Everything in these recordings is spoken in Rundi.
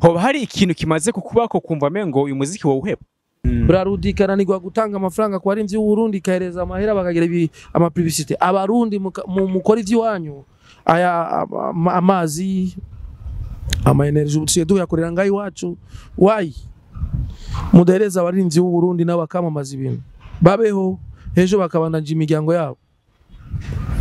Hoba hari ikintu kimaze kukubako kumva mengo uyu muziki wowe uheba? Brarudi ikananirwa gutanga amafaranga ku barimvyi b'Uburundi, ikahereza amahera bakagira ama publicité. Abarundi mukora ivy'iwanyu, aya amazi, ama energy ubutsiye duyakorera ngaho iwacu, why mudahereza abarimvyi b'Uburundi nabo bakamamaza ibintu babeho ejo bakabandanya imiryango yabo,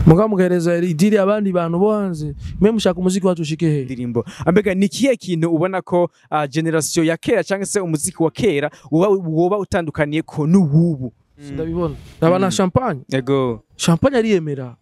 muga mugahereza idiri abandi bantu bo hanze, mwe mushaka umuziki wacu ushike he? Indirimbo ambega ni kihe kintu ubona ko generation ya kera cyangwa se umuziki wa kera woba utandukaniye ko n'ubu? Ndabibona ndaba na Champagne. Yego. Champagne ariyemera.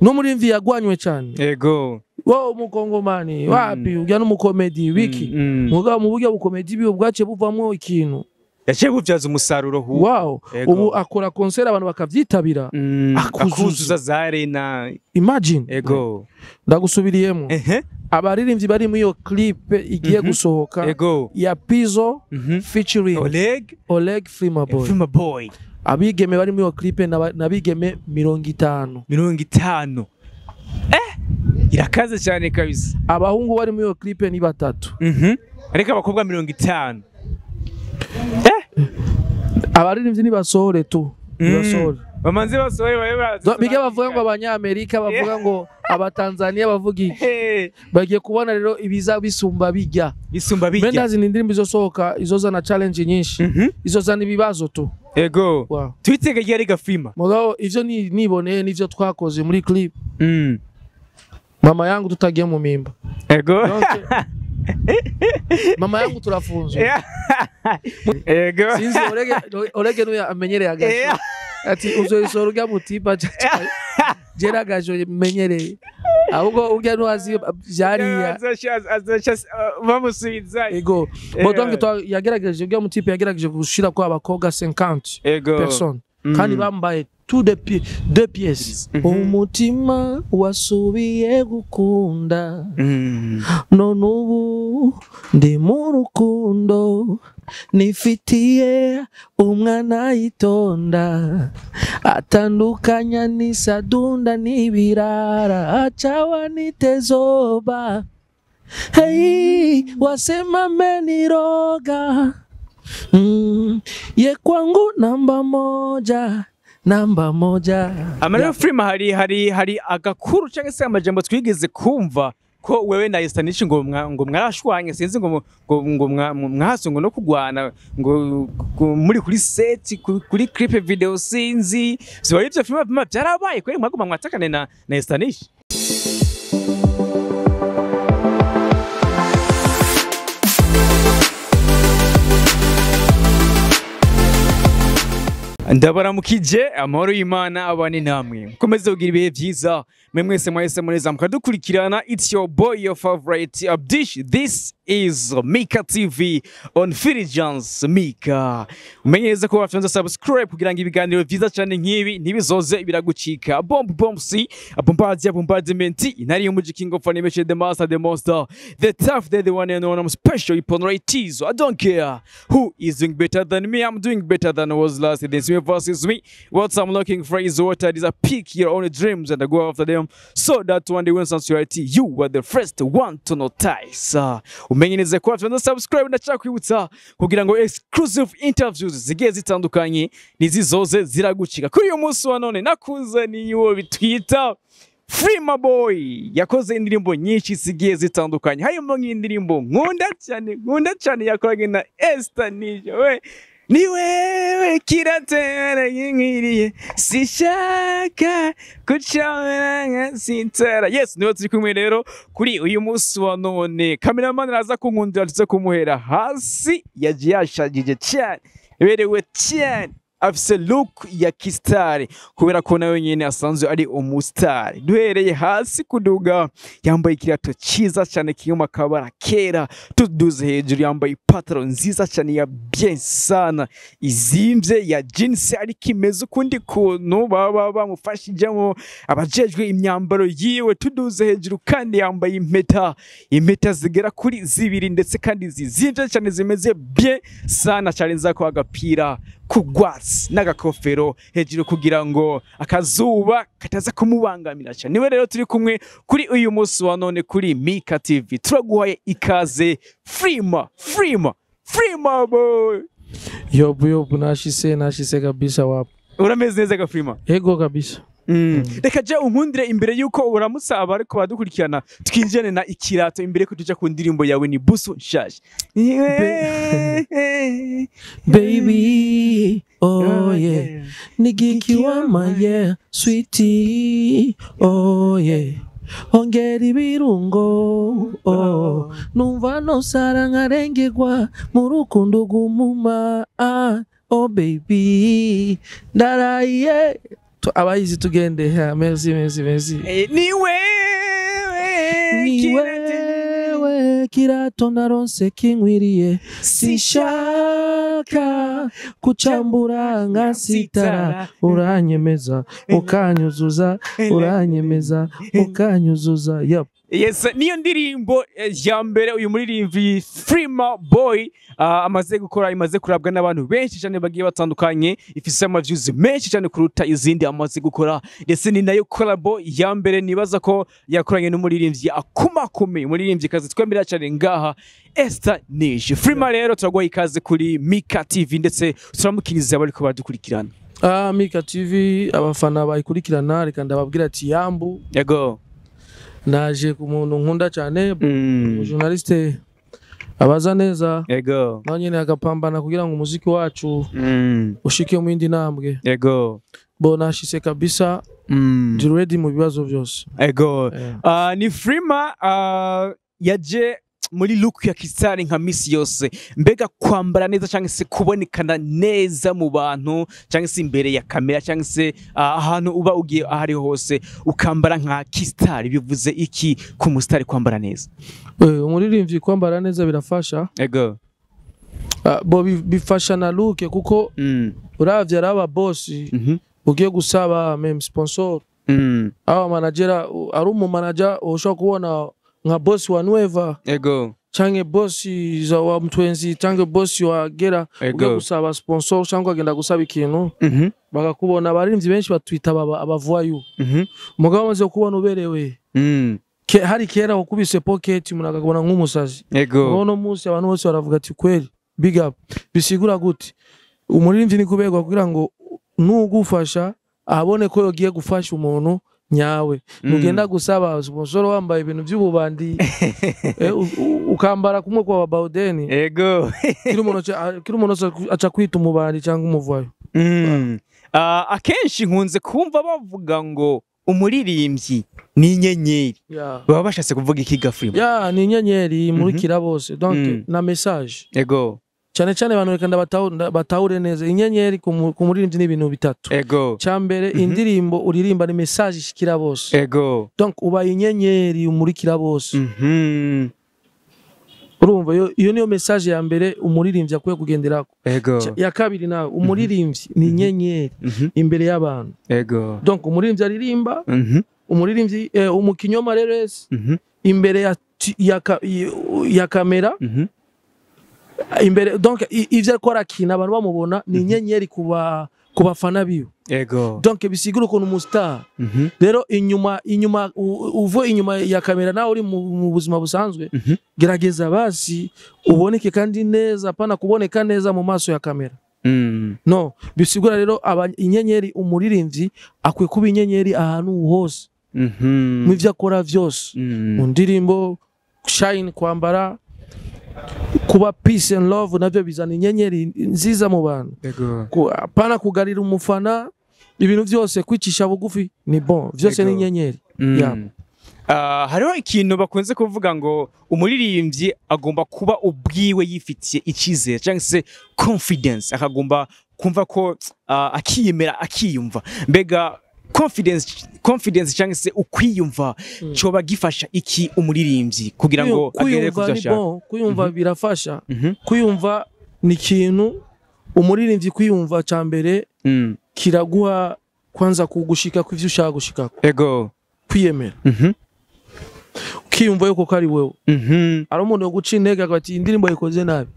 No muri mvi yagwanywe cyane. Yego. Wo umukongomani wapi ujya n'umukomedi wiki, muga mu buryo bukomedi biyo bwace buvamwo ikintu yaciye bubyaza umusaruro hu. Wow, ubu akora concert abantu bakavyitabira, akuzuza za arena. Imagine. Ego. Ndagusubiriyemo. Abaririmbyi bari muri iyo clip igiye gusohoka. Ego. Ya Pizzo featuring Oleg Freema Boy. Freema Boy. Abigeme bari muri iyo clip nabigeme 50. 50. Irakaze cyane kabisa. Abahungu bari muri iyo clip ni 3. Ariko abakobwa 50. Abaririmbyi nibasohore tu, nibasohore. Bamanze basohore babe bazi. Bige bavuga ngo abanyamerika bavuga ngo abatanzania bavuga iki. Bagiye kubona rero ibiza bisumba bijya. Bisumba bijya. Mendazi ni indirimbo izosohoka izozana challenge nyinshi. Izozana ibibazo tu. Ego. Wow. Twitege ryari gafima. Mugabo ivyo ni niboneye nivyo twakoze muri clip. Mama yangu tutagiye mu mimba. Ego. Mama yangu turafunzwe. Ego. Sinzi Orege nuya amenyereye agasho. Ati uzoisora urya mutipa jera gasho menyereye. Ahubwo urya nuazi vyariya. Azocha bamusubiza. Ego. Bo donc yagerageje urya mutipa yagerageje gushira kwa abakobwa 50 personnes. Kandi bambaye tout deux pièces. Umutima wasubiye gukunda. None ubu ndi mu rukundo nifitiye umwana yitonda atandukanya n'isadunda n'ibirara acawa nitezoba hey wasema meniroga ye kwangu namba moja. Namba moja. Amarero Freema hari agakuru cyangwa se amajambo twigeze kumva ko wewe na Estanish ngo mwarashwanye, sinzi ngo mwaso ngo no kugwana ngo muri kuri set kuri clip video, sinzi ziba ivyo Freema byarabaye kweri mwaguma mwatakane na Estanish? Ndabaramukije amahoro y'Imana abane namwe, mukomeze kugira ibihe byiza mwe mwese mwese mureza mukadukurikirana. It's your boy, your favorite Abdish. This is Mika TV on Firijans Mika. Umenyereza ko wafyanza subscribe kugira ngo ibiganiro byiza cyane nk'ibi ntibizoze biragucika. Bomb bomb si bombardier bombardement inari y'umuji king of animation, the master, the monster, the tough, the one and one. I'm special upon I don't care who is doing better than me. I'm doing better than I was last. This me versus me. What I'm looking for is what is a pick your own dreams and go after them so that one day when society you were the first one to notice. Umenyereze ko wafyanza subscribe ndacakwibutsa kugira ngo exclusive interviews zigiye zitandukanye nizizoze ziragucika. Kuri uyu munsi wa none nakuzaniye uwo bitwita Freema Boy, yakoze indirimbo nyinshi zigiye zitandukanye, harimo nk'indirimbo nkunda cyane yakoranye na Estanish. We ni wewe kiratera yinkiriye sishaka kucamera sintera. Yes, niwe turi kumwe rero kuri uyu munsi wa none. Cameraman araza kunkundira tuze kumuhera hasi, yagiye yashagije cyane, berewe cyane, afise look ya kistari kubera ko nawe nyene asanzwe ari umustari. Duhereye hasi kuduga, yambaye ikirato cyiza cyane kirimo akabara kera, tuduze hejuru yambaye ipataro nziza cyane ya bien sana izimvye ya jeans, ariko imeze ukundi kuntu baba bamufashijemo abajejwe imyambaro yiwe. Tuduze hejuru kandi yambaye impeta zigera kuri zibiri ndetse kandi zizimvye cyane zimeze bien sana, cyarenza ko agapira kugwatsi n'agakofero hejuru kugira ngo akazuba kataza kumubangamira cyane. Niwe rero turi kumwe kuri uyu munsi wa none kuri Mika TV. Turaguhaye ikaze Freema, Freema, Freema boy. Yobu yobu, nashise nashise kabisa wapo. Urameze neza ga Freema? Ego kabisa. Reka je unkundire imbere yuko uramutsa abariko badukurikirana, twinjirane na ikirato imbere ko tuja ku ndirimbo yawe ni busu nshaje. Baby, oh yeah. Nigiki wama yeah, sweetie, oh yeah. Ongera ibirungo, oh. Numva nosara nkarengerwa mu rukundo rw'umuma, ah, oh baby. Ndaraye. Abayizi tugende. Ha, merci merci merci. Ni wewe Ni wewe kirato naronse kinkwiriye, sinshaka kucambura nkasitara, uranyemeza ukanyuzuza, uranyemeza ukanyuzuza. Yep. Yes, niyo ndirimbo ya mbere uyu muririmbyi Freema Boy amaze gukora, imaze kurabwa n'abantu benshi cyane bagiye batandukanye, ifise ama views menshi cyane kuruta izindi amaze gukora, ndetse ni nayo collabo ya mbere nibaza ko yakoranye n'umuririmbyi akumakomeye, umuririmbyi kazi twemera cyane ngaha, Esther Nish. Freema rero turaguha ikaze kuri Mika TV, ndetse turamukiriza abariko badukurikirana. Mika TV abafana bayikurikirana, reka ndababwira ati yambu. Yego. Naje ku muntu nkunda cyane, journaliste abaza neza. Yego. Nawe nyene agapambana kugira ngo umuziki wacu ushike mu yindi ntambwe. Yego. Bo nashise kabisa. Ndi ready mu bibazo byose. Ego. Ni Freema yaje muri look ya kisari nka misi yose. Mbega kwambara neza cyangwa se kubonekana neza mu bantu cyangwa se imbere ya kamera cyangwa se ahantu uba ugiye ahari hose ukambara nka kisari, bivuze iki ku mustari kwambara neza? Umuririmbyi kwambara neza birafasha. Ego. Bo bifasha na look kuko uravye araba boss ugiye gusaba meme sponsor, aba manager, ari umu manager ushobora kubona nka boss wa Nueva. Ego. Canke boss za wa Mtwenzi, canke boss wa Gera, ugiye gusaba sponsor cyangwa agenda gusaba ikintu, bakakubona. Abarimvyi benshi batwita abavoyu. Mugabo amaze kubona uberewe. Hari kera ukubise pocket umuntu akakubona nk'umusazi. Ego. Uno munsi abantu bose baravuga ati kweli big up. Bisigura gute? Umuririmbyi ni kuberwa kugira ngo nugufasha abone ko yogiye gufasha umuntu nyawe. Mugenda gusaba sponsor wambaye ibintu by'ububandi, ukambara kumwe kwa Baudeni. Ego. Kiri umuntu aca kwita umubandi cyangwa umuvayo. Akenshi nkunze kumva bavuga ngo umuririmbyi ni inyenyeri. Baba bashatse kuvuga iki ga Freema? Ya, ni inyenyeri imurikira bose. Donc na message. Ego. Cyane cyane abantu reka batahure neza inyenyeri ku muririmbyi ni ibintu bitatu. Ego. Cyambere, indirimbo uririmba ni message ishikira bose. Ego. Donc uba inyenyeri umurikira bose. Urumva iyo niyo message ya mbere umuririmbyi akwiye kugenderako. Ego. Ya kabiri nawe umuririmbyi ni inyenyeri imbere y'abantu. Ego. Donc umuririmbyi aririmba, umuririmbyi umukinyoma rero imbere ya kamera, imbere donc ivyo ariko arakina abantu bamubona, ni inyenyeri kuba kubafana biwe. Ego. Donc bisigura ukuntu umustar. Rero inyuma inyuma uvo inyuma ya kamera nawe uri mu buzima busanzwe, gerageza basi uboneke kandi neza, apana kuboneka neza mu maso ya kamera. No, bisigura rero inyenyeri umuririmbyi akwiye kuba inyenyeri ahantu hose. Mu ivyo akora vyose. Mu ndirimbo, shine, kwambara, kuba peace and love navyo bizana inyenyeri nziza mu bantu. Apana kugarira umufana, ibintu vyose kwicisha bugufi ni bon, vyose ni inyenyeri. Yeah. Hariho ikintu bakunze kuvuga ngo umuririmbyi agomba kuba ubwiwe yifitiye icyizere cyangwa se confidence, akagomba kumva ko akiyemera, akiyumva. Mbega confidence cyangwa se ukwiyumva coba gifasha iki umuririmbyi kugira ngo agere ku byo ashaka? Kwiyumva birafasha. Kwiyumva ni ikintu umuririmbyi kwiyumva ca mbere kiraguha kwanza kugushika ku ivyo ushaka gushikako. Ego. Kwiyemera. Ukiyumva yuko ko ari wewe. Ari umuntu yo guca intege akavuga ati indirimbo yikoze nabi.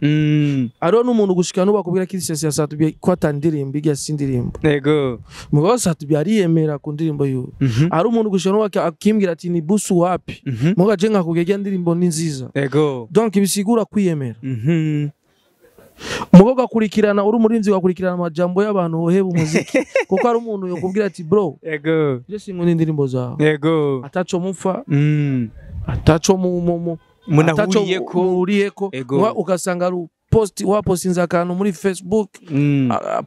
Ariho n'umuntu gushika n'ubu akubwira ko isesi ya Sat-B ko ata ndirimbo irya si indirimbo. Mugabo Sat-B ariyemera ku ndirimbo yiwe. Ari umuntu gushika n'ubu akimbwira ati ni busu wapi. Mugabo je nkakubwira irya ndirimbo ni nziza. Donc bisigura kwiyemera. Mugabo ugakurikirana uri umurinzi, ugakurikirana amajambo y'abantu, woheba umuziki, kuko ari umuntu yokubwira ati bro, je sinkunda indirimbo zawe. Ataco mupfa, ataco mu Munahuriyeko. Muhuriyeko. Ugasanga ari post wapostinze akantu muri Facebook,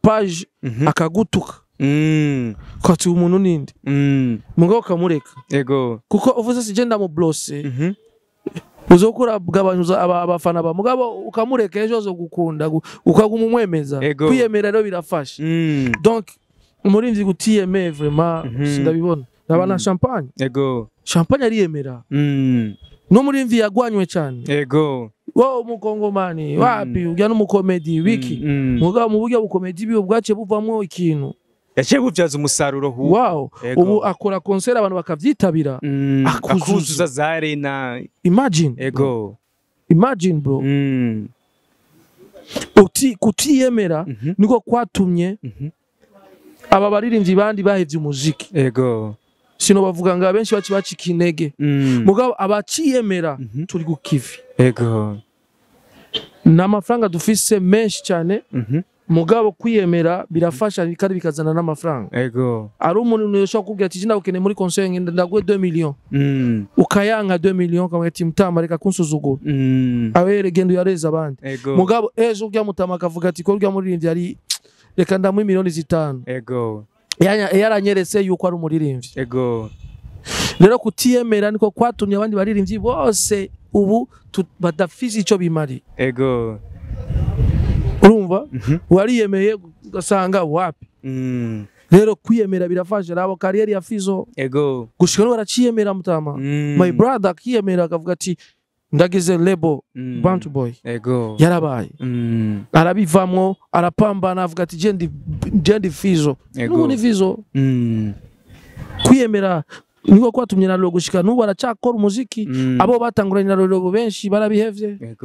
page, akagutuka kwati umuntu ninde. Mugabo ukamureka, kuko uvuze si je ndamublose, uzokura gabanyuza abafana ba mugabo ukamureka, ejo azogukunda, ukaguma umwemeza. Kwiyemera rero birafasha. Donc umurinzi gutiyemeye vraiment, sindabibona. Ndaba na Champagne. Champagne ariyemera. No murimvi yagwanywe cyane. Wowe umukongomani wapi, ujya n'umukomedi wiki. Mugabo mu buryo bukomedi biwe bwaciye buvamwo ikintu. Yaciye bubyaza umusaruro hu. Wow. Ubu akora concert abantu bakavyitabira. Akuzuza. Akuzuza za arena. Imagine. Imagine, bro. Uti kutiyemera niko kwatumye aba baririmbyi bandi bahevye umuziki. Sino bavuga ngo abenshi baci bacika intege. Mugabo abaciyemera turi gukivi. N'amafaranga dufise menshi cyane. Mugabo kwiyemera birafasha kandi bikazana n'amafaranga. Ari umuntu yoshobora kukubwira ati ndagukeneye muri concert, ngenda ndaguhe 2 millions. Ukayanga 2 millions, ukamubwira ati mutama, reka kunsuzugura. Abere genda uyareza abandi. Mugabo ejo urya mutama akavuga ati ko urya muririmbyi ari, reka ndamuha miliyoni 5. Yaranyeretse yuko ari umuririmbyi. Rero kutiyemera niko kwatumye abandi baririmbyi bose ubu badafise ico bimari. Urumva, wariyemeye ugasanga wapi. Rero kwiyemera birafasha. Rabo carrière ya Fizo, gushika n'ubu baraciyemera, mutama. My brother akiyemera akavuga ati ndagize label, Bantu Boy. Yarabaye, arabivamwo, arapambana, avuga ati je ndi Fizo. N'ubu ni Fizo. Kwiyemera niko kwatumye na Lolilo gushika n'ubu aracakora umuziki. Abo batanguranye na Lolilo benshi barabihevye.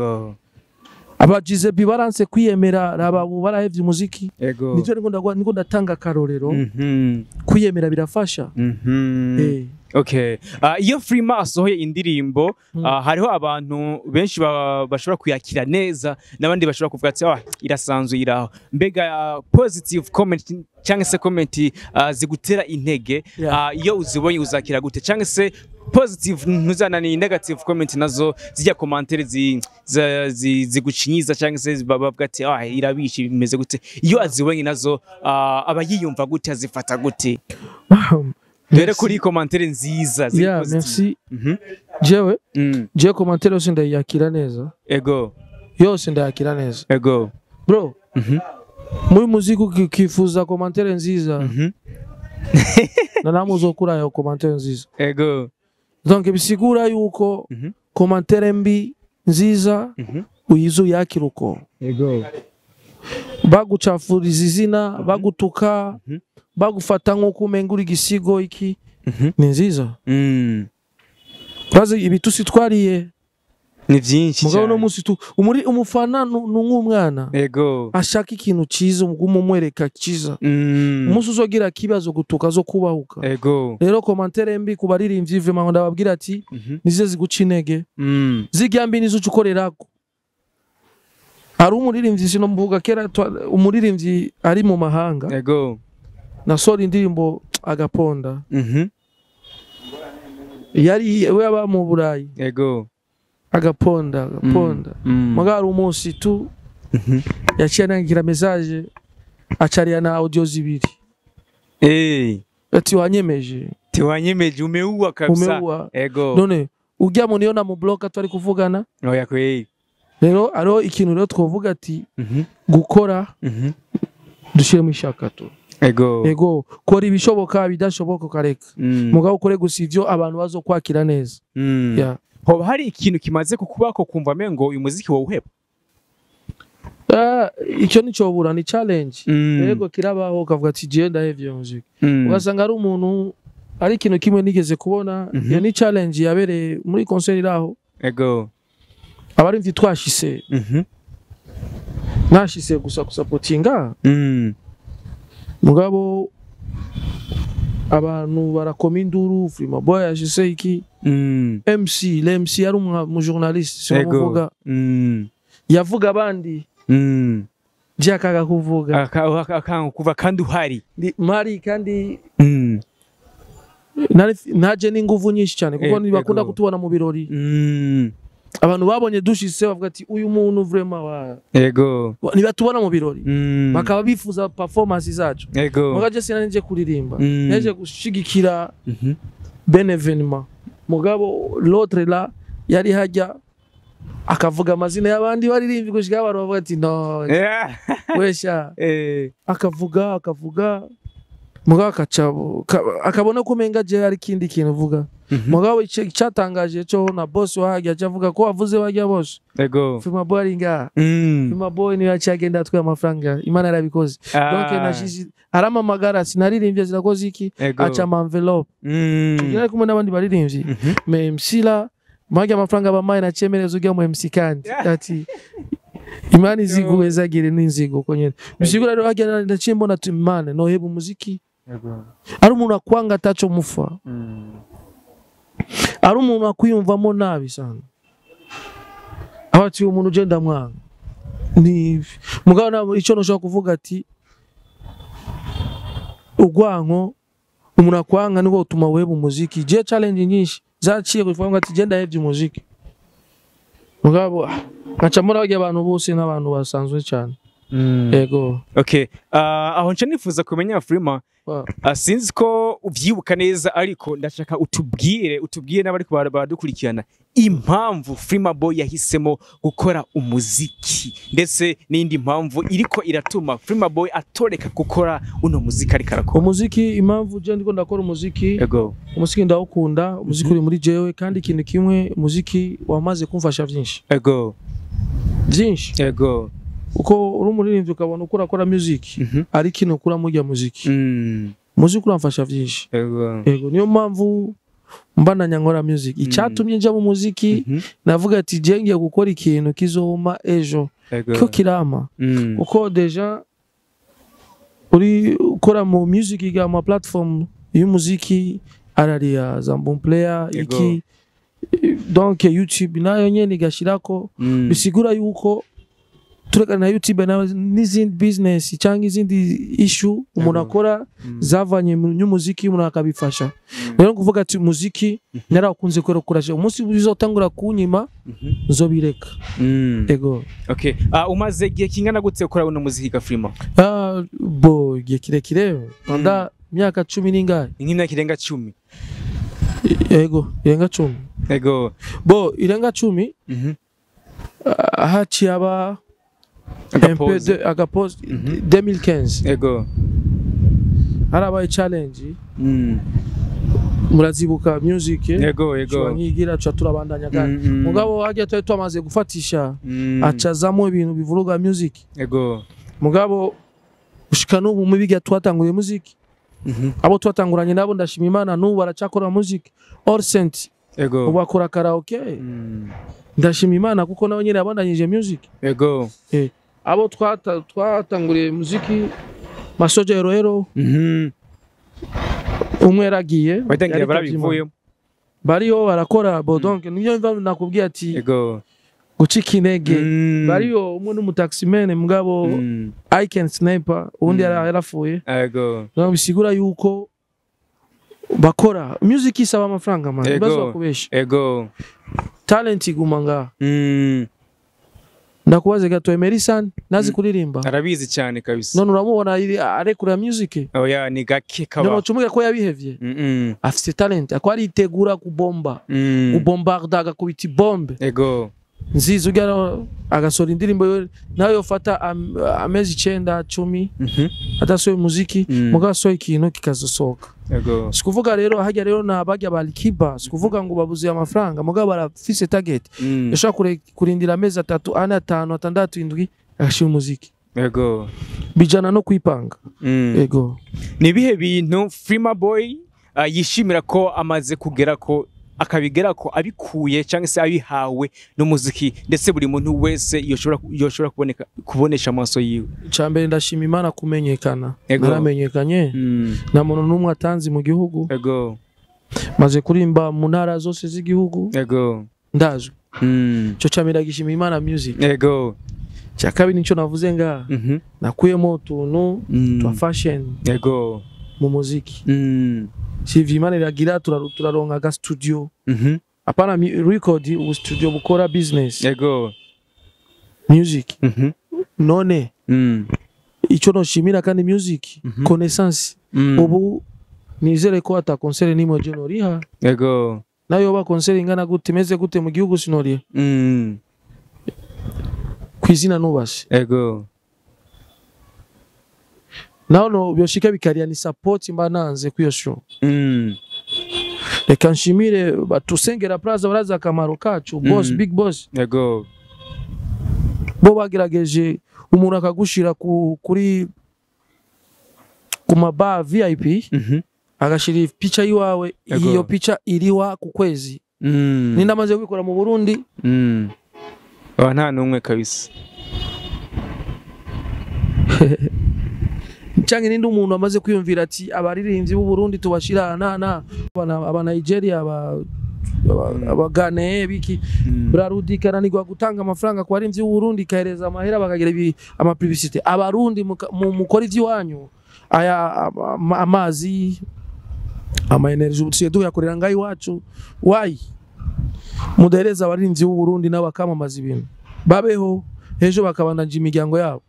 Aba Giuseppe baranse kwiyemera, raba ubu barahevye umuziki. Nivyo niko ndatanga akarorero. Kwiyemera birafasha. Okay. Iyo Freema asohoye indirimbo, hariho abantu benshi bashobora kuyakira neza n'abandi bashobora kuvuga ati ah, irasanzwe iraho. Mbega positive comment cyangwa se comment zigutera intege, iyo uzibonye uzakira gute? Cyangwa se positive ntuzana ni negative comment nazo zijya commentaire zigucinyiza cyangwa se bavuga ati ah, irabishe, bimeze gute? Iyo azibonye nazo aba yiyumva gute, azifata gute? Dore kuri commentaire nziza ziri positive. Merci. Jewe jewe commentaire yose ndayakira neza. Yose ndayakira neza. Bro, muri muziki ukifuza commentaire nziza, na namwe uzokura ayo commentaire nziza. Donc bisigura yuko commentaire mbi, nziza, uyize uyakira uko. Bagucafuriza izina, bagutuka, bagufata nk'uko umenga uri igisigo iki, ni nziza. Bazi ibitusi twariye. Ni byinshi Mugabo no cyane. munsi tu umuri umufana ni nk'umwana ashaka ikintu cyiza, umuguma umwereka cyiza. Umunsi uzogira kibazo gutuka zo kubahuka. Rero commentaire mbi ku baririmbyi, vraiment ndababwira ati nize ziguca intege. Zirya mbi nizo uca ukorerako. Hari umuririmbyi, sino mvuga kera, umuririmbyi ari mu mahanga, nasohora indirimbo agaponda. Yari we aba mu Burayi. Agaponda, agaponda. Mugabo hari umunsi tu yaciye anangira message, acariya na audio zibiri, ati wanyemeje. Tiwanyemeje, umeua kabisa. Umeua. None urya muntu iyo namubloka twari kuvugana? Oya kweli. Rero hariho ikintu rero twovuga ati gukora, dushyiremo ishaka tu. Ego, kora ibishoboka, ibidashoboka ukareka. Mugabo ukore gusa ivyo abantu bazokwakira neza. Yeah. Hoba hari ikintu kimaze kukubako kumva mengo uyu muziki wawuheba? Ah, icyo nicobura ni challenge. Yego, kirabaho ukavuga ati jewe ndahevye iyo muziki. Ugasanga ari umuntu Ari ikintu kimwe nigeze kubona. Iyo ni challenge yabereye muri concert iraho. Abarimvyi twashise, nashise gusa gusapotinga, mugabo abantu barakoma induru, Freema Boy yashise iki. MC, le MC yari umu journaliste, sinamuvuga, yavuga abandi, je akaga kuvuga. Akanga kuva kandi uhari. Mari kandi naje n'inguvu nyinshi cyane, kuko ntibakunda kutubona mu birori. Abantu babonye dushise bavuga ati uyu muntu vraiment wa ntibatubona mu birori, bakaba bifuza performance zacu. Mugabo je sinari kuririmba, naje gushigikira ben événement. Mugabo l'autre là yari hajya akavuga amazina y'abandi baririmbi gushika abantu bavuga ati no, wesha. Akavuga, akavuga, mugabo akaca akabona ko umenga je hari ikindi kintu uvuga. Mugabo icyatangaje cyo na boss wahajya aca avuga ko wavuze bajya bose. Freema Boy ari ngaha. Freema Boy niwe yaciye agenda atwaye amafaranga. Imana yarabikoze. Donc nashize aramamagara, sinaririmbye, zirakoze iki, aca ama enveloppe. Tugira kumwe n'abandi baririmbyi. Mais MC la mwajya amafaranga bamaye nacemereza ujya mu MC, kandi ati Imana iziguhezagire n'inzigo ko nyene bisigura. Rero hajya naciye mbona ati Imana noheba umuziki. Ari umuntu akwanga ataco mufa, ari umuntu akwiyumvamo nabi sana, aho ati umuntu ugenda mwanga ni mugabo ico noshobora kuvuga ati urwanko umuntu akwanga niko utuma weba umuziki. Je challenge nyinshi zaciye kuvuga ngo ati genda hevye umuziki, mugabo nkaca mbona barya abantu bose n'abantu basanzwe cyane. Yego. Okay. Aho nca nifuza kumenya, Freema, sinzi ko uvyibuka neza, ariko ndashaka utubwire n'abari baradukurikirana impamvu Freema Boy yahisemo gukora umuziki, ndetse n'indi mpamvu iriko iratuma Freema Boy atoreka gukora uno muziki ariko arakora. Umuziki, impamvu je ndiko ndakora umuziki, umuziki ndawukunda, umuziki uri muri jewe, kandi ikintu kimwe, umuziki wamaze kumfasha byinshi, byinshi, uko uri umuririmbyi ukabona uko urakora music, ari ikintu ukura murya muziki. Umuziki uramfasha byinshi. Yego, niyo mpamvu mbandanya nkora music. Icyatumye nja mu muziki, navuga ati je ngiye gukora ikintu kizoma ejo ko kirama, kuko déjà uri ukora mu music ga ma platform y'umuziki arariya za Boomplay iki, donc YouTube nayo nyene igashirako, bisigura yuko turekana na YouTube na n'izindi business cyangwa izindi issue umuntu akora zavanye n'umuziki, umuntu akabifasha. Rero kuvuga ati umuziki narakunze kubera kuraje, umunsi bizotangura kunyima nzobireka. Ego. Okay. Umaze igihe kingana gute ukora uno muziki ga Freema? Ah, bo igihe kirekire, pendant imyaka 10 n'ingahe. Ni nk'imyaka irenga 10. Ego, irenga 10. Bo irenga 10. Haciye aba un peu Agapause. de agapause 2015. Harabaye challenge, murazibuka music, Ego. nyigira tuca turabandanya kandi, mugabo hajya twari twamaze gufatisha, acazamo ibintu bivuruga music. Mugabo gushika n'ubu mu biga twatanguye music, abo twatanguranye nabo ndashima Imana n'ubu baracakora music. All Saint ubu akora karaoke. Ndashima Imana kuko nawe nyine yabandanyije music. Abo twatanguriye muziki, Masoja Herohero, umwe yaragiye, Batangiye yaritabye Imana. barabivuyemo. Bariho barakora bo, donc niyo mpamvu nakubwiye ati gucika intege. Bariyo, umwe n'umutaximene, mugabo I can sniper, uwundi yarapfuye. Donc bisigura yuko bakora music isaba amafaranga man, ibibazo bakubesha. Talent iguma ngaha. Ndakubaze gato, Emery San nazi kuririmba? Arabizi cyane kabisa. None uramubona arekura music? Oya, ni gake None kaba. ucumuga ko yabihevye? Afise talent, ako aritegura kubomba, kubombarda, agakubita ibombe nziza, ugera agasohora indirimbo nayo yofata amezi 9, 10 adasohoye umuziki, mugabo asohoye ikintu kikazosohoka. Sikuvuga rero hajya rero na bajya ba Alikiba, sikuvuga ngo babuze amafaranga, mugabo barafise target. Yashobora kurindira amezi 3, 4, 5, 6, 7, agashira umuziki. Bijana no kwipanga. Ego. Ni ibihe bintu Freema Boy yishimira ko amaze kugera ko akabigera ko abikuye cyangwa se abihawe n'umuziki, ndetse buri muntu wese yoshobora kuboneka kubonesha amaso yiwe? Icambere, ndashima Imana kumenyekana. Ego. Naramenyekanye, nta muntu n'umwe atanzi mu gihugu. Maze kurimba mu ntara zose z'igihugu, ndazwi. Ico cambere, ndagishima Imana music. Cya kabiri, nico navuze ngaha, nakuyemo utuntu twa fashion mu muziki. Sivyo, Imana iragira turaronka aga studio, apana record, ubu studio bukora business music. None ico noshimira kandi music, connaissance. Ubu nizere ko ata concert nimwe je noriha, nayo ba concert ingana gute, imeze gute mu gihugu, sinoriha kwizina nubashe. Naho no byoshika bikariya, ni support mba nanze kwiyo show. Reka nshimire batusengera Plaza, barazi akamaro kacu, boss, big boss. Bo bagerageje umuntu akagushira kuri ku maba VIP, agashira picha yiwawe. Iyo picha iriwa ku kwezi. Nindamaze kubikora mu Burundi? Aba nta n'umwe kabisa. Canke ninde umuntu amaze kwiyumvira ati abaririmbyi b'u Burundi tubashira na aba Nigeria, aba Ghana, biki? Brarudi kananirwa gutanga amafaranga ku baririmbyi b'u Burundi, ikahereza amahera bakagira ama publicité. Abarundi mukora ivy'iwanyu, aya amazi, ama energy ubu tusigaye tuyakorera ngaho iwacu. Why mudahereza abaririmbyi b'u Burundi nabo bakamamaza ibintu, babeho, ejo bakabandanya imiryango yabo?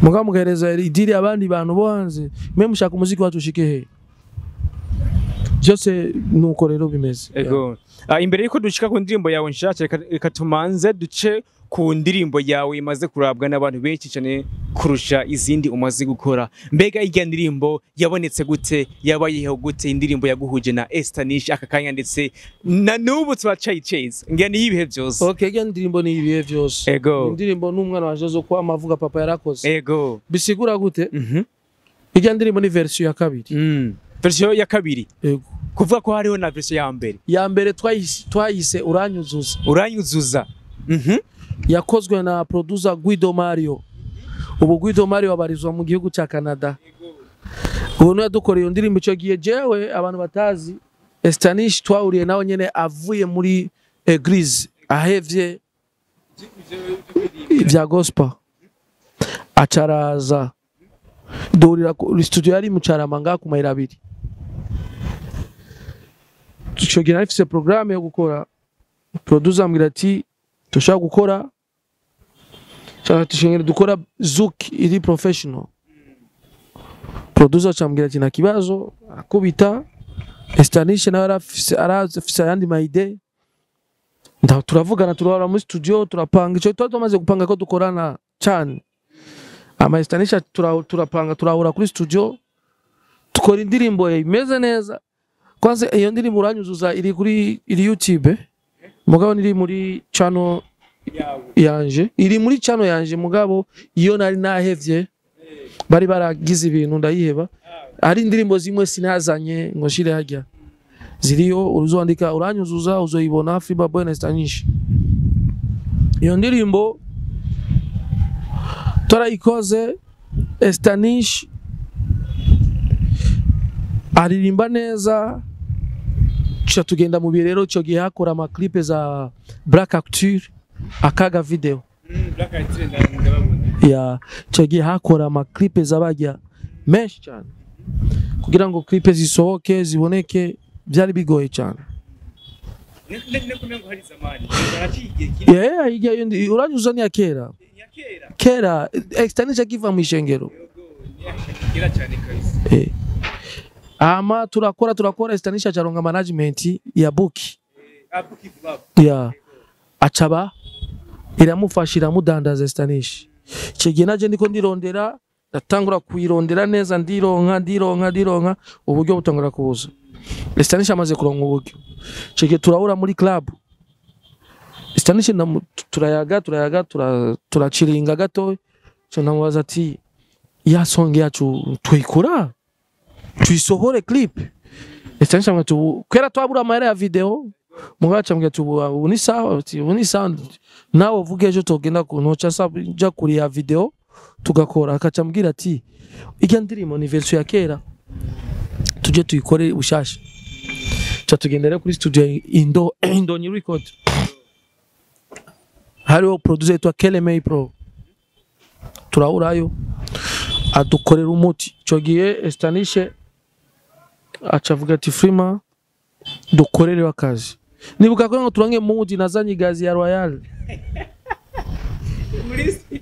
Mugabo mugahereza idiri abandi bantu bo hanze. Mwe mushaka umuziki wacu ushike he? Byose nuko rero bimeze. Ego. Imbere yuko dushika ku ndirimbo yawe nshasha, reka tumanze duce ku ndirimbo yawe imaze kurabwa n'abantu benshi cyane kurusha izindi umaze gukora. Mbega irya ndirimbo yabonetse gute? Yabayeho gute? Indirimbo yaguhuje na Esther Nish aka kanya, ndetse na n'ubu turacayiceza. Ngira ni ibihe byose. Okay, iyo ndirimbo ni ibihe byose. Indirimbo n'umwana wanje zo kwa amavuga papa yarakoze. Bisigura gute? Irya ndirimbo ni version ya kabiri. Version ya kabiri. Ego. Kuvuga ko hariho na version ya mbere. Ya mbere twayise Uranyuzuza. Uranyuzuza. Yakozwe na producer Guido Mario. Ubu Guido Mario abarizwa mu gihugu cya Canada. Ubu niwe yadukoreye iyo ndirimbo icyo gihe. Jewe abantu batazi Estanish, twahuriye nawe nyene avuye muri église, ahevye ibya gospel, acaraza duhurira ku studio yari mu Carama ngaha ku mayira abiri. Ico gihe nari mfise programme yo gukora. Producer ambwira ati tushaka gukora, shaka tushengere dukora zouk iri professional. Producer acambwira ati nta kibazo, arakubita. Estanish nawe arafise ayandi ma idée. Turavugana, turahora muri studio, turapanga. Ico twari tumaze gupanga ko dukorana cyane ama Estanish, turapanga, turahura kuri studio, tukora indirimbo imeze neza. Kwanza iyo ndirimbo Uranyuzuza iri kuri, iri YouTube, mugabo niri muri channel yanje, iri muri channel yanje. Mugabo iyo nari nahevye, bari baragize ibintu ndayiheba. Hari indirimbo zimwe sinazanye ngo nshire harya, ziriyo. Uzandika Uranyuzuza uzoyibona, Fiba Boy na Estanish. Iyo ndirimbo twarayikoze, Estanish aririmba neza, tuca tugenda mu birero. Ico gihe hakora ama clip za Black Acture, akaga video ya ico gihe, hakora ama clip z'abajya menshi cyane. Kugira ngo clip zisohoke ziboneke byari bigoye cyane. Yeah, iyo Uranyuza ni ya kera kera, Estanish akiva mu ishengero. Ama turakora, turakora, Estanish acaronga management ya Buki ya acaba iramufasha, iramudandaza Estanish. Icyo gihe naje ndiko ndirondera, ndatangura kuyirondera neza, ndironka, ndironka, ndironka, uburyo butangura kuza. Estanish amaze kuronka uburyo, icyo gihe turahura muri club. Estanish turayaga, turayaga, turaciringa gato. So ndamubaza ati ya song yacu tuyikora, tuyisohore clip? Estanisha ambwira ati ubu kera twabura amahera ya video, mugabo aca ambwira ati ubu ni sawa, ati ubu ni sawa, nawe uvuge ejo togenda ku ntoca ja kuri ya video tugakora. Akaca ambwira ati irya ndirimbo ni version ya kera, tuje tuyikore bushasha. Ca tugenda rero kuri studio Indo Indonyi Record, hariho producer yitwa Kelemay Pro, turahurayo adukorera umuti. Ico gihe Estanishe aca avuga ati Freema dukorere akazi. Nibuka ko ngo turange mudi nazanye igazi ya Royal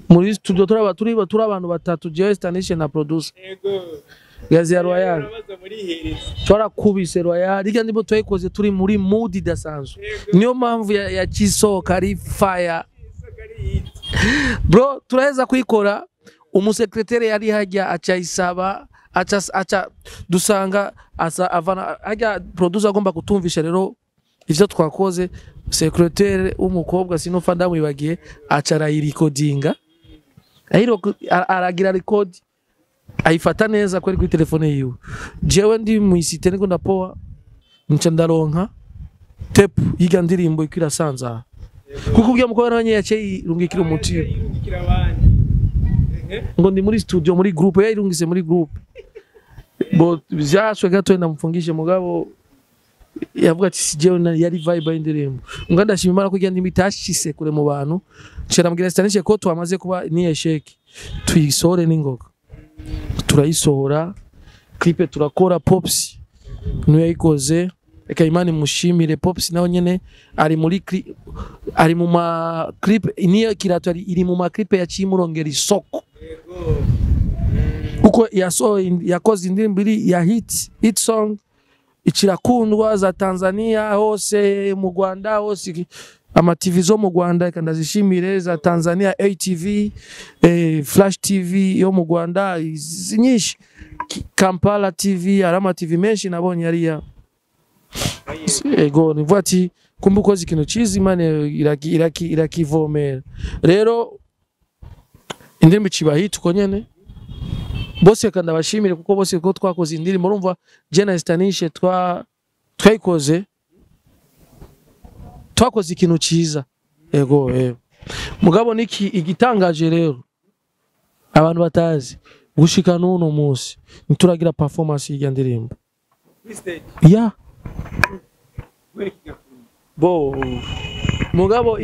muri studio, turaba turi turi abantu batatu, jewe, Estanishe na producer. Gazi ya Royal twarakubise Royal. Irya ndimo twayikoze turi muri mood idasanzwe, niyo mpamvu ya chisoka ari fire bro. Turaheza kuyikora, umusekreteri yari hajya aca isaba, aca dusanga asa avana hajya producer agomba kutumvisha rero ivyo twakoze. Secrétaire w'umukobwa, sinufa ndamwibagiye, aca arayirikodinga, aragira record, ayifata neza kweri kuri telefone yiwe. Jewe ndi mw'isite niko ndapoa, nca ndaronka tape y'irya ndirimbo iko irasanzara, kuko ubwo mukobwa nawe nyene yaciye yirungikira umutima ngo ndi muri studio muri groupe, yayirungise muri groupe. Bo vyaswe gato ndamfungishe, mugabo yavuga ati si jewe yari vibe y'indirimbo. Ngo ndashima Imana ko irya ndirimbo itashise kure mu bantu. Nca ndamubwira Stanishe ko twamaze kuba ni échec, tuyisohore n'ingoga. Turayisohora, clip turakora, Pops niwe yayikoze. Reka Imana imushimire. Pops nawe nyene ari muri ari mu ma clip, niyo kirato iri mu ma clip yaciye imurongera isoko, kuko yasohoye, yakoze indirimbo iri ya hit song, ikirakundwa za Tanzania hose, mu Rwanda hose, ama TV zo mu Rwanda reka ndazishimire, za Tanzania ATV, Flash TV yo mu Rwanda, izi nyinshi, Kampala TV, hari ama TV menshi nabonye hariya. Ego, nivuga ati kumbe ukoze ikintu ciza Imana irakivomera. Rero indirimbo iciba hit uko nyene. Bose reka ndabashimire, kuko bose ko twakoze indirimbo, urumva je na Stanishe twayikoze, twakoze ikintu ciza. Ego, mugabo niki igitangaje rero abantu batazi, gushika n'uno munsi ntituragira performance y'irya ndirimbo ya bo. Mugabo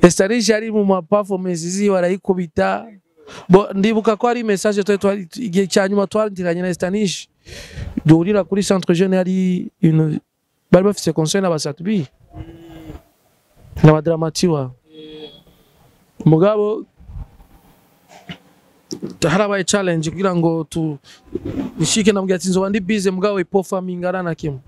Estanishe ari mu ma performance ziwe arayikubita. Bo ndibuka ko ari message twari igihe cya nyuma twarandiranye na Estanishe, duhurira kuri centre jeune, hari une bari bafise concert n'abasatbi n'abadramatiwa. Mugabo harabaye challenge kugira ngo tu nshike, namubwira ati nzoba ndi busy, mugabo iperforming na kimwe.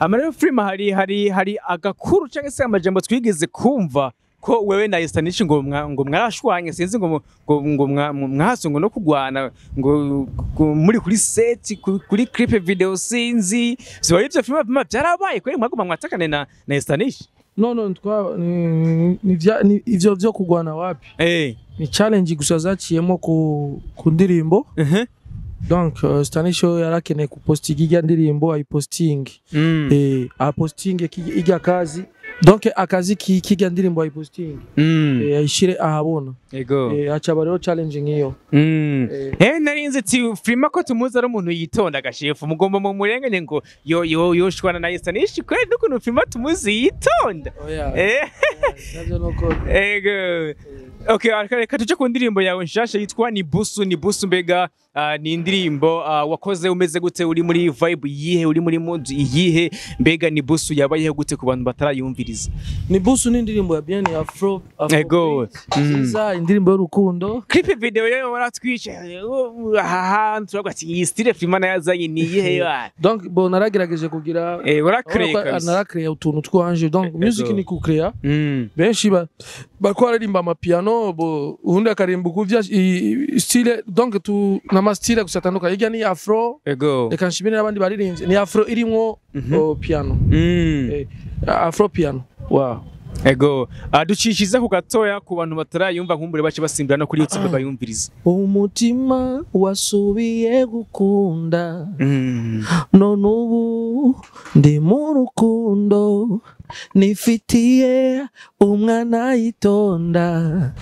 Amarero Freema, hari agakuru cyangwa se amajambo twigeze kumva ko wewe na Estanish ngo mwarashwanye, sinzi ngo mwahaswe ngo no kugwana ngo muri kuri set, kuri clip video, sinzi ziba ivyo. Freema, byarabaye kweri mwaguma mwatakane na Estanish? No, twa ni ivyo vyo kugwana wapi. Ni challenge gusa zaciyemo ku ndirimbo. Donc Stanisho yarakeneye kupostinga irya ndirimbo, ayiposting, aposting irya kazi, donc akazi k'irya ndirimbo ayiposting, ayishire ahabona. Acaba rero challenge nk'iyo. Nari nzi ati Freema ko tumuzi ari umuntu yitonda, agashefu mugomba mu murenganye ngo yo yo yoshwana na Estanish kweri, n'ukuntu Freema tumuzi yitonda. Oya. Navyo nuko. Ego. Okay, reka tuje ku ndirimbo yawe nshasha yitwa Ni Busu. Ni Busu mbega ni indirimbo wakoze umeze gute? Uri muri vibe iyihe? Uri muri mood iyihe? Mbega Ni Busu yabayeho gute ku bantu batarayumviriza? Ni Busu ni indirimbo ya bien ya afro Ego. Nziza, indirimbo y'urukundo. Clip video yo waratwica aha hantu, turavuga ati iyi style Freema yazanye ni iyihe wa? Donc bon, naragerageje kugira Warakreye kabisa. Narakreye utuntu twanje, donc music ni kucrea. Benshi bariko baririmba amapiano, bo ubundi akarimba ukuvya style, donc tu n'ama style gusa atandukanye. Hirya ni afro. Reka nshimire n'abandi baririmbye, ni afro irimwo piano. Afro piano, wow. Ego, ducishize ku gatoya ku bantu batarayumva, nkumbure bace basimbira no kuri YouTube bayumviriza. Umutima wasubiye gukunda, none ubu ndi mu rukundo, nifitiye umwana yitonda,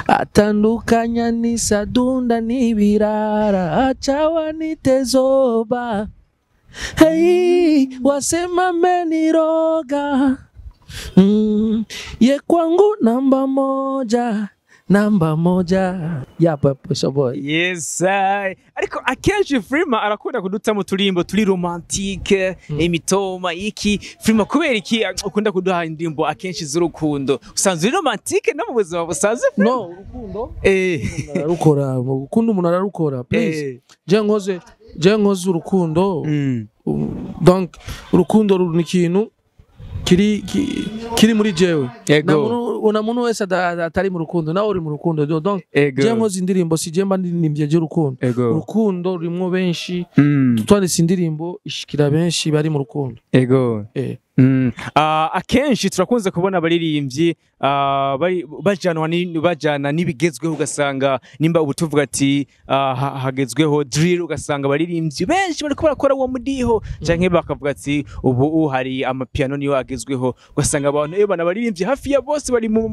atandukanya n'isadunda n'ibirara, acawa nitezoba, hey, wasema meniroga, ye kwangu namba moja, namba moja. Yapa Pusha Boy. Yes, I. Ariko akenshi Freema arakunda kuduta mu turimbo turi romantique, imitoma iki. Freema, kubera iki ukunda kuduha indirimbo akenshi z'urukundo? Usanzwe uri romantique no mu buzima busanzwe, Freema? No, urukundo ararukora, urukundo umuntu ararukora, please. Je nkoze urukundo. Donc urukundo ni ikintu kiri muri jewe. Na muntu wese atari mu rukundo, nawe uri mu rukundo. Donc je nkoze indirimbo, si je mba ndirimbye je urukundo. Urukundo rurimwo benshi. Twanditse indirimbo ishikira benshi bari mu rukundo. Akenshi turakunze kubona abaririmbyi bajana n'ibigezweho, ugasanga nimba ubu tuvuga ati hagezweho drill, ugasanga abaririmbyi benshi bariko barakora uwo mudiho, canke bakavuga ati ubu hari amapiano niyo agezweho, ugasanga abantu iyo bana abaririmbyi hafi ya bose bari mu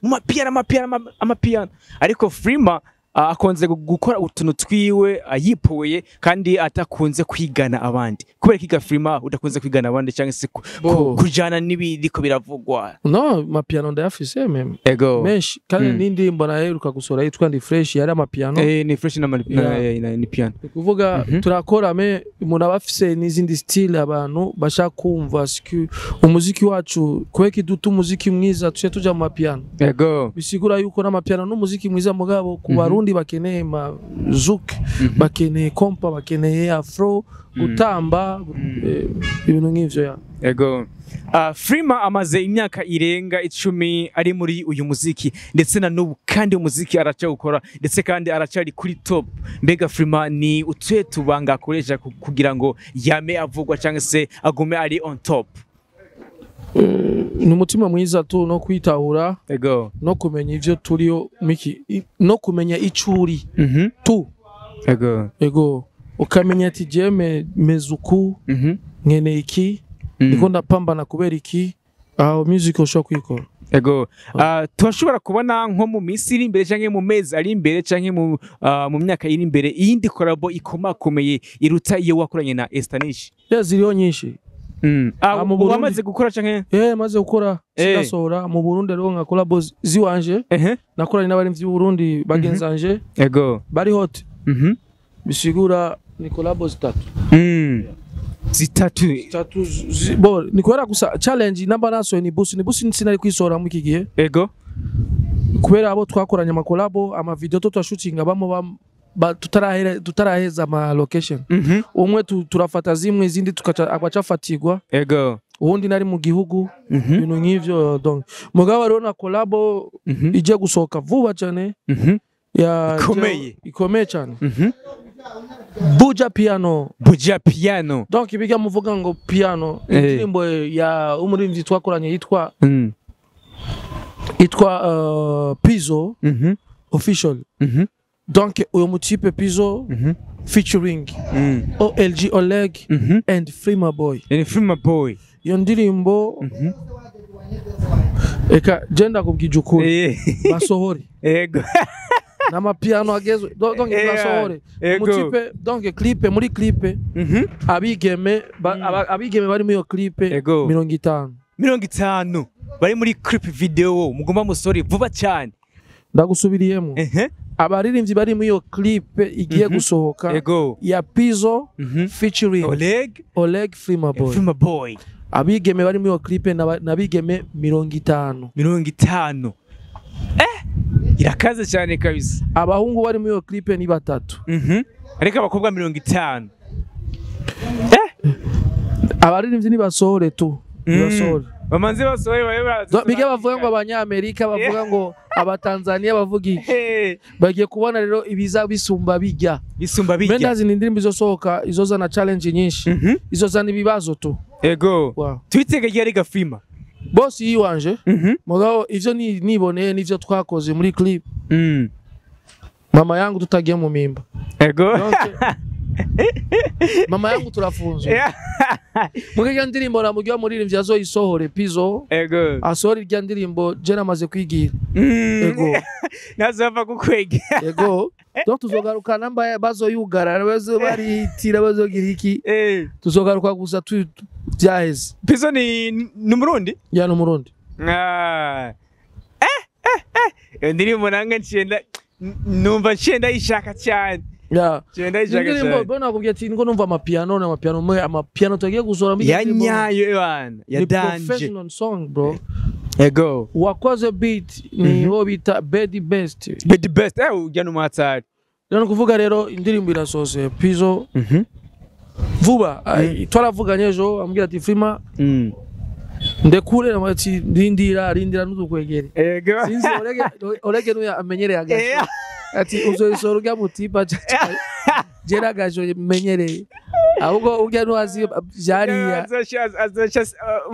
mapiano, amapiano, amapiano. Ariko Freema akunze gukora utuntu twiwe yipoye kandi atakunze kwigana abandi. Kubera kiga Freema udakunze kwigana abandi cyangwa se Bo. kujana n'ibiriko biravugwa? No, mapiano ndayafise même. Menshi kandi. N'indirimbo naheruka gusohora yitwa Ndi Fresh yari amapiano. Ni fresh na, na, na, ni piano. Ni kuvuga turakora, mais umuntu aba afise n'izindi style abantu bashaka kumva. Siki umuziki wacu, kubera duta umuziki mwiza tuce tuja mu mapiano. Bisigura yuko n'amapiano n'umuziki mwiza, mugabo ku Barundi bakeneye ma zouk, bakeneye kompa, bakeneye afro, gutamba, ibintu nk'ivyo ya. Ego. Freema amaze imyaka irenga 10 ari muri uyu muziki, ndetse na n'ubu kandi umuziki aracyawukora, ndetse kandi aracyari kuri top. Mbega Freema ni utuye tubanga akoresha kugira ngo yame avugwa cyangwa se agume ari on top? Ni umutima mwiza tu, no kwitahura, no kumenya ivyo turiyo miki, no kumenya ico uri tu. Ego, ukamenya ati je meze uku, nkeneye iki, ndiko ndapambana kubera iki, aho music ushobora kuyikora. Ego. Turashobora kubona nko mu minsi iri imbere, canke mu mezi ari imbere, canke mu myaka iri imbere, iyindi collabo ikomakomeye iruta iyo wakoranye na Estanish? Ya, ziriho nyinshi. Mu Burundi. Wamaze gukora canke? Maze gukora. Sindasohora mu Burundi, rero nka collabo ziwanje nakoranye n'abarimvyi b'u Burundi bagenzanje bari hot. Bisigura ni collabo zitatu. Zitatu. Zitatu bo ni kubera gusa challenge namba nasohoye ni busi, ni busi, sinari kwisohora muri iki gihe kubera abo twakoranye ama collabo, ama video to twashutinga bamo tutaraheza ama location. Umwe turafata zimwe, izindi tukaca agacafatirwa, uwundi nari mu gihugu, ibintu nk'ivyo. Donc mugabo rero na collabo ije gusohoka vuba cyane ya Ikomeye. Ikomeye cyane. Buja Piano. Buja Piano. Donc ibiga muvuga ngo piano, indirimbo ya umuririmbyi twakoranye yitwa yitwa Pizzo Official. Donc uyo mutipe Pizzo featuring OLG Oleg and Freema Boy. And Freema Boy. Iyo ndirimbo, eka je ndakubwije ukuri, basohore n'amapiano agezwe. Donc basohore mutipe. Donc clip, muri clip abigeme abigeme bari muri iyo clip 50. 50 bari muri clip video mugomba musore vuba cyane. Ndagusubiriyemo. Abaririmbyi bari muri iyo clip igiye gusohoka ya Pizzo featuring Oleg. Oleg Freema Boy. Freema Boy. Abigeme bari muri iyo clip n'abigeme 50. 50, irakaze cyane kabisa. Abahungu bari muri iyo clip ni batatu. Ariko abakobwa 50. Abaririmbyi nibasohore tu, nibasohore. Bamanze basohore babe bazi. Bige bavuga ngo abanyamerika, bavuga ngo abatanzania, bavuga iki, bagiye kubona rero ibiza bisumba bijya. Bisumba bijya. Mbe ni indirimbo izosohoka izozana challenge nyinshi, izozana ibibazo tu. Wow. Twitege ryari gafima? Boss yiwanje. Mugabo ivyo niboneye n'ivyo twakoze muri clip, mama yangu tutagiye mu mimba. Donc, mama yangu turafunzwe. Muga irya ndirimbo namubwiye muririmbyi azoyisohore, Pizo, asohora irya ndirimbo, je namaze kwigira. Ego. Nazava kukwega. Ego, donc tuzogaruka namba bazoyugara, bazo barihitira, bazogira iki. Tuzogaruka gusa vyaheze. Pizo ni Umurundi? Ya, ni Umurundi. Ah. Iyo ndirimbo nange nciye numva nciye ndayishaka cyane. Nciye ndayishaka Indirimbo cyane. bona nakubwiye ati ngo numva amapiano na amapiano mwe amapiano tugiye gusohora muri iyo Ya ndirimbo. nyayo bana, ya Ni danje. professional song, bro. Uwakoze beat ni wo bita Bedi Best. Be the best. Ujya no matari. Rero ni ukuvuga rero indirimbo irasohotse, Pizo, vuba. Ay, twaravuganye ejo, ambwira ati: "Frima, ndekure." Namwe ati: "Rindira, rindira ntudukwegere." Sinzi orege orege nuya amenyereye agasho, ati uzoyisohora urya mutipa, jera agasho menyereye, ahubwo urya nuwazi vyariya. Azoca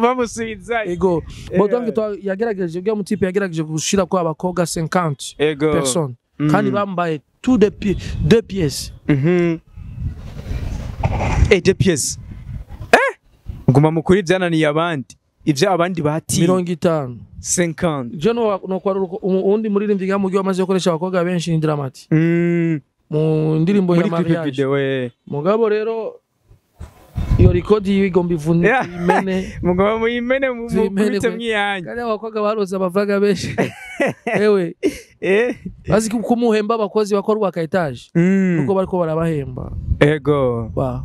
bamusubiza. Ego. Bon, donc yagerageje, urya mutipe yagerageje gushira ko abakobwa 50 personnes kandi bambaye tout deux pièces. Deux pièces. Nguma mukuri byananiye abandi. Ivyo abandi batiye. 50. 50. Je no no kwaruka uwundi muririmbyi ngamubwiye wamaze gukoresha abakobwa benshi ni Dramati mu ndirimbo ya Muri clip mariage. video. Mugabo rero iyo record yiwe igomba ivune, Yeah. imene. Mugoma muyimene Zimene mukubite kwe. mwiyanyu. Kandi abakobwa barose amafaranga menshi, ewe. Bazi ko kumuhemba abakozi bakora ubaka étage, kuko bariko barabahemba. Wow.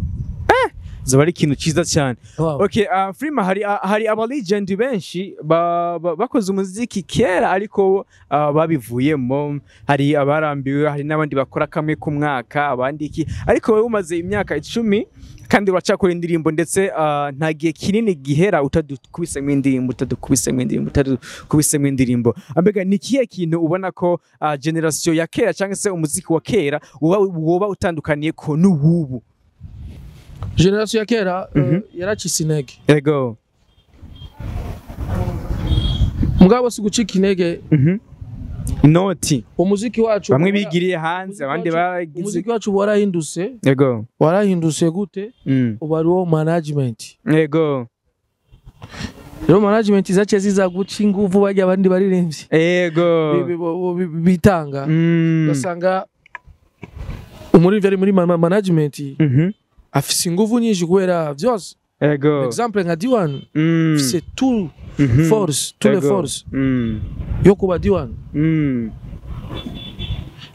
Zaba ari ikintu cyiza cyane. Wow. Okay, Frima, hari aba legend benshi bakoze umuziki kera ariko babivuyemo, hari abarambiwe, hari n'abandi bakora kamwe ku mwaka, abandi iki, ariko wowe umaze imyaka 10 kandi uracakora indirimbo, ndetse nta gihe kinini gihera utadukubisemo indirimbo, utadukubisemo indirimbo, utadukubisemo indirimbo. Ambega ni ikihe kintu ubona ko generation ya kera cyangwa se umuziki wa kera woba utandukaniye ko n'uwubu? Generation ya kera yaracitse intege. Mugabo si gucika intege. Inoti. Umuziki wacu Bamwe bigiriye hanze, abandi baragize. Umuziki wacu warahindutse. Warahindutse gute? Ubu hariho management. Rero management zaciye ziza guca inguvu barya abandi baririmbyi bitanga. Ugasanga umuririmbyi ari muri management afise inguvu nyinshi kubera vyose. Exemple nka D1, afise tout force, tous les forces yo kuba D1.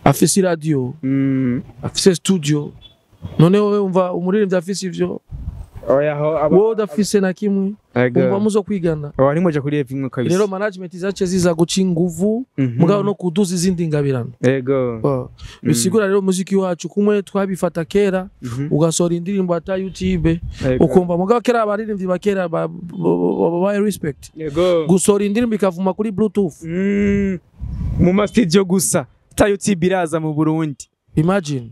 Afise radio, afise studio. None wowe umva umuririmbyi afise ivyo, Oya ho aba. wowe udafise na kimwe, umva muzo kwigana? Aba ni moja kuri evimwe kabisa. Rero management zaciye ziza guca inguvu, mugabo no kuduza izindi ngabirano. Oh. Bisigura rero umuziki wacu kumwe twabifata kera, ugasohora indirimbo ata YouTube, ukumva mugabo kera abaririmbyi ba kera babaye respect, gusohora indirimbo ikavuma kuri bluetooth. Mu ma studio gusa. Ta YouTube iraza mu Burundi. Imagine.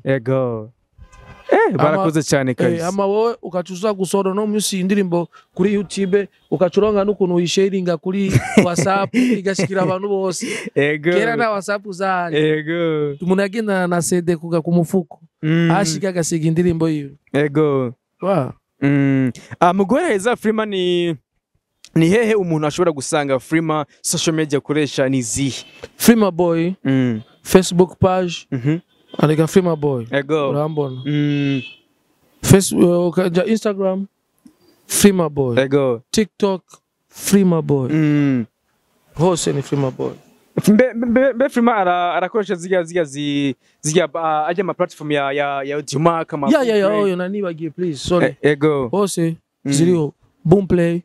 Barakoze cyane kabisa. Ama wowe ugaca uza gusohora no munsi indirimbo kuri YouTube, ugaca uronka n'ukuntu uyisharinga kuri WhatsApp igashikira abantu bose. Kera nta WhatsApp zahari. Umuntu yagendana na CD kuga ku mufuko, ashika agasiga indirimbo yiwe. Wow. Mu guhereza Frima, ni hehe umuntu ashobora gusanga Frima? Social media akoresha ni zihe? Frima Boy, Facebook page, andika Frima Boy, urambona. Facebook, ukaja Instagram, Frima Boy. TikTok, Frima Boy. Hose ni Frima Boy. Mbe Frima arakoresha zirya ajya ama platform ya Audiomack, ama Ya, Boomplay? oyo nanibagiye, please, sorry. Hose ziriho, Boomplay,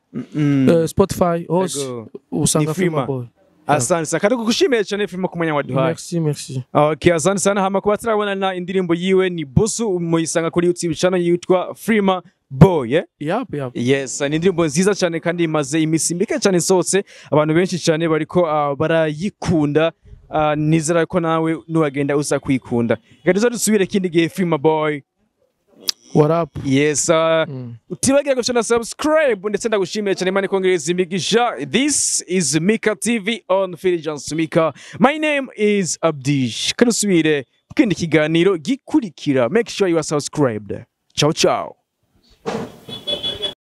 Spotify, hose usanga Ni Frima. Frima Boy. Asante sana kandi kugushimiye cyane Frima ku mwanya waduhaye. Merci, merci. Okay, asante sana. Hama kuba turabona indirimbo yiwe ni Busu, muyisanga kuri YouTube channel yitwa Frima Boy, eh? Yap. Yes, ni indirimbo nziza cyane kandi imaze imisi mike cyane isohotse, abantu benshi cyane bariko barayikunda. Nizera ko nawe nuwagenda uza kuyikunda. Reka tuze dusubire kindi gihe, Frima Boy. What up? Yes, utibagira gufyonda subscribe, ndetse ndagushimiye cyane. Imana ikongereza imigisha. This is Mika TV on Philgence Mika. My name is Abdish. Kanusubire mu kindi kiganiro gikurikira. Make sure you are subscribed. Ciao ciao.